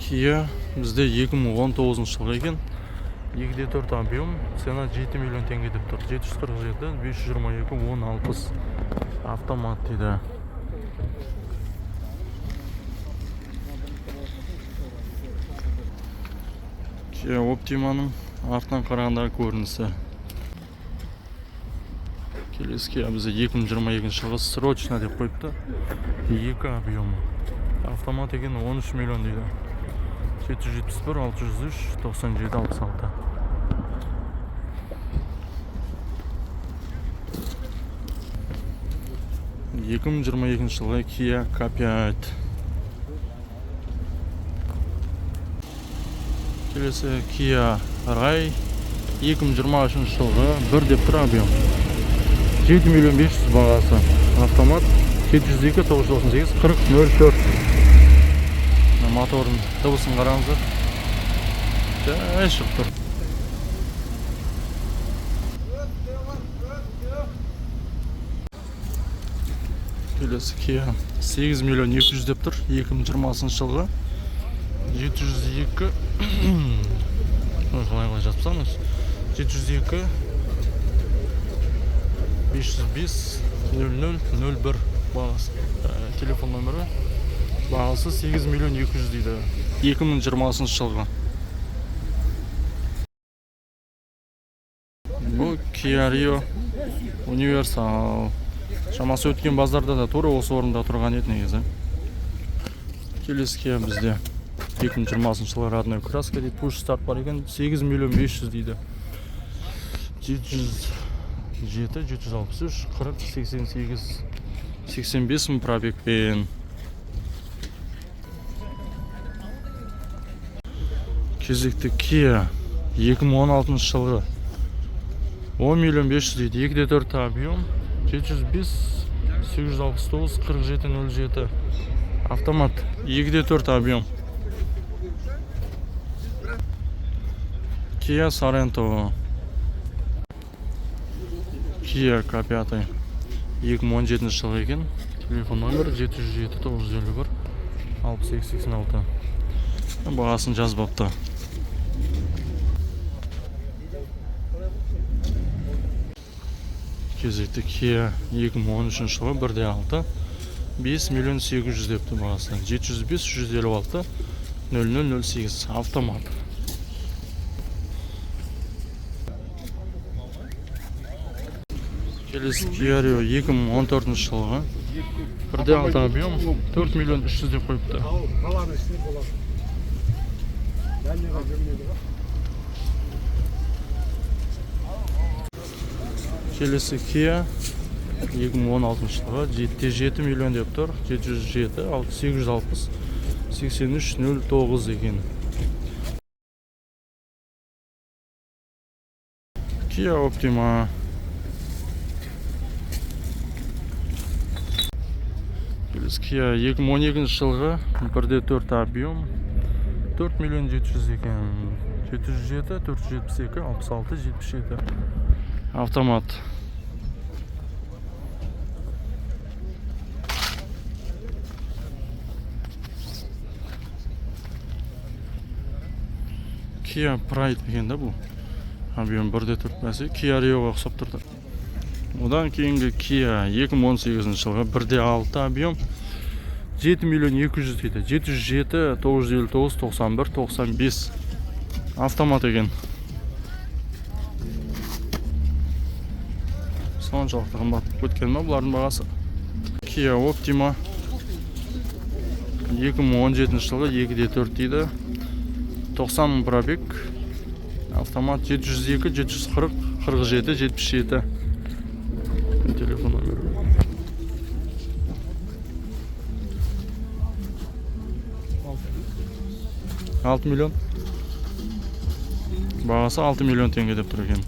Kia бізде 2019 жылғы екен. 2,4 объем, цена 7 миллион теңге деп тұр. 747 522 10 60 автомат дейді. Kia Optima'ның артынан қарағандағы көрінісі. Келесі Kia бізде 2022 жылғы срочно деп қойыпты. 2 объемы. Автомат екен, 13 миллион дейді. 771 603 97 66. 2022 жылғы Kia K5. Келесі Kia Ray 2023 жылғы, 1 деп тұр объем. 7 миллион 500 бағасы. Автомат, 702 998 40 04. Мына мотордың дыбысын қараңыздар. Жай шығып тұр. Келесі Kia 8 миллион 200 деп тұр. 2020 жылғы, 702. Ой, қалай қалай жазып тастаған өзі. 702 505 00 01 бағасы. Телефон нөмірі. Бағасы 8 миллион 200 дейді. 2020 жылғы. Бұл Kia Rio универсал. Шамасы өткен базарда да тура осы орында тұрған еді негізі. Келесі Kia бізде 2020 жылғы, родной краска дейді, push start бар екен, 8 миллион 500 дейді. 707 763 40 88, 85 мың пробегпен. Кезекті Kia 2016 жылғы, 10 миллион 500 дейді, 2,4 объем, 705 869 47 07, автомат, 2,4 объем. Kia Sorento. Kia K5 2017 жылғы екен. Телефон номері 707 951 62 86. Бағасын жазбапты. Кезекті Kia 2013 жылғы, 1,6, 5 миллион 800 депті бағасы. 705 356 0008, автомат. Келесі Kia Rio 2014 жылғы, 1,6 объем, 4 миллион 300 деп қойыпты. Қаланың ішінде болады. Дальныйға жүрмейді ғой. Келесі Kia 2016 жылғы, 7 миллион деп тұр. 707 860 83 09 екен. Kia Optima. Келесі Kia 2012 жылғы, 1,4 объем, 4 миллион 700 екен. 707 472 66 77, автомат. Kia Pride екен да бұл. Объем 1,4, бәсе Kia Rio-ға ұқсап тұрды. Одан кейінгі Kia 2018 жылғы, 1,6 объем, 7 миллион 200 дейді. 707 959 91 95, автомат екен. Соншалықты қымбат болып кеткен ма бұлардың бағасы? Kia Optima 2017 жылғы, 2,4 дейді, 90 мың пробег, автомат, 702 740 47 77 телефон номері. 6 миллион бағасы, 6 миллион теңге деп тұр екен.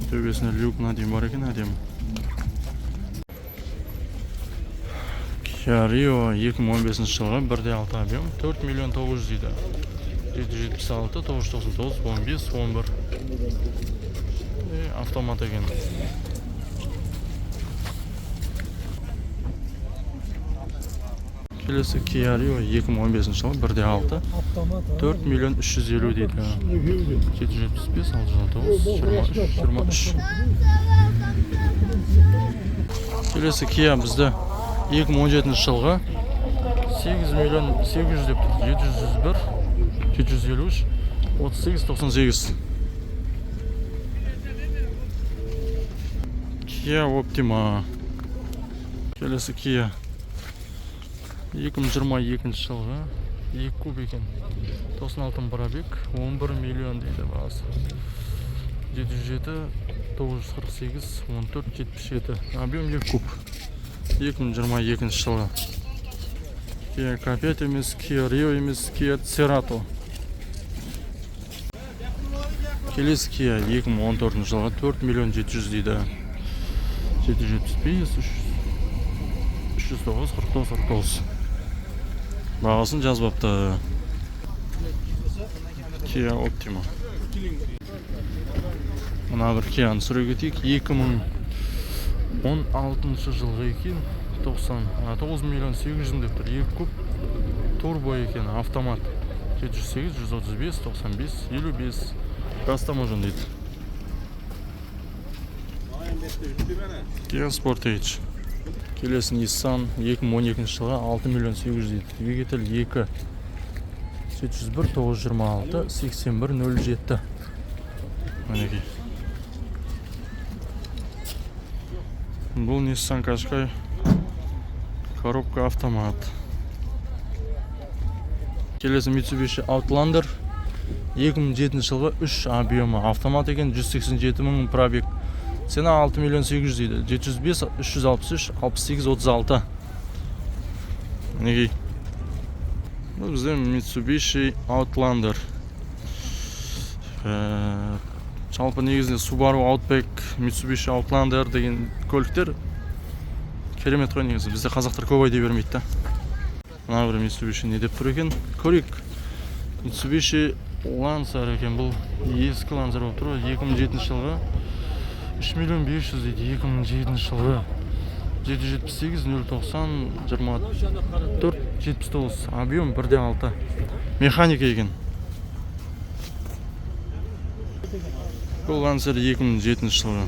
Төбесінде люкына дейін бар екен, әдемі. Kia Rio 2015 жылғы, 1,6 объем, 4 миллион 900 дейді. 776 999 15 11. Автомат екен. Келесі Kia Rio 2015 жылы 1.6 4 миллион 350 дейді. 775 609 23 23. Келесі Kia бізде 2017 жылғы 8 миллион 800 деп тұр. 701 753 38 98. Kia Optima. Келесі Kia 2022 жылғы 2 куб екен. 96 пробег, 11 миллион дейді бағасы. 707 948 14 77. Объем 2 куб. 2022 жылғы. Kia K5 емес, Kia Rio емес, Kia Cerato. Келесі Kia 2014 жылғы 4 миллион 700 дейді. 775 309 49 49. Бағасын жазбапты. Kia Optima. Мына бір Kia'ны сүре кетейік. 2016 жылғы екен. 9 миллион 800 мың деп тұр. 2 куб турбо екен, автомат. 708 135 95 55. Растаможен дейді. Kia Sportage. Келесі Nissan 2012 жылғы 6 миллион 800 дейді. Двигатель 2 701 926 81 07. Мінекей. Бұл Nissan Qashqai коробка автомат. Келесі Mitsubishi Outlander 2007 жылғы 3 объемы автомат екен, 187 мың пробег. Цена 6 миллион 800 дейді. 705 363 68 36. Мінекей. Бұл бізде Mitsubishi Outlander. Жалпы негізінде Subaru Outback, Mitsubishi Outlander деген көліктер керемет қой негізі. Бізде қазақтар көп айдай бермейді да. Мына бір Mitsubishi не деп тұр екен? Көрейік. Mitsubishi Lancer екен бұл. Ескі Lancer болып тұр ғой. 2007 жылғы 3 миллион 500 дейді. 2007 жылғы 778 090 24 79. Объем 1.6. Механика екен. Бұл Lancer 2007 жылғы.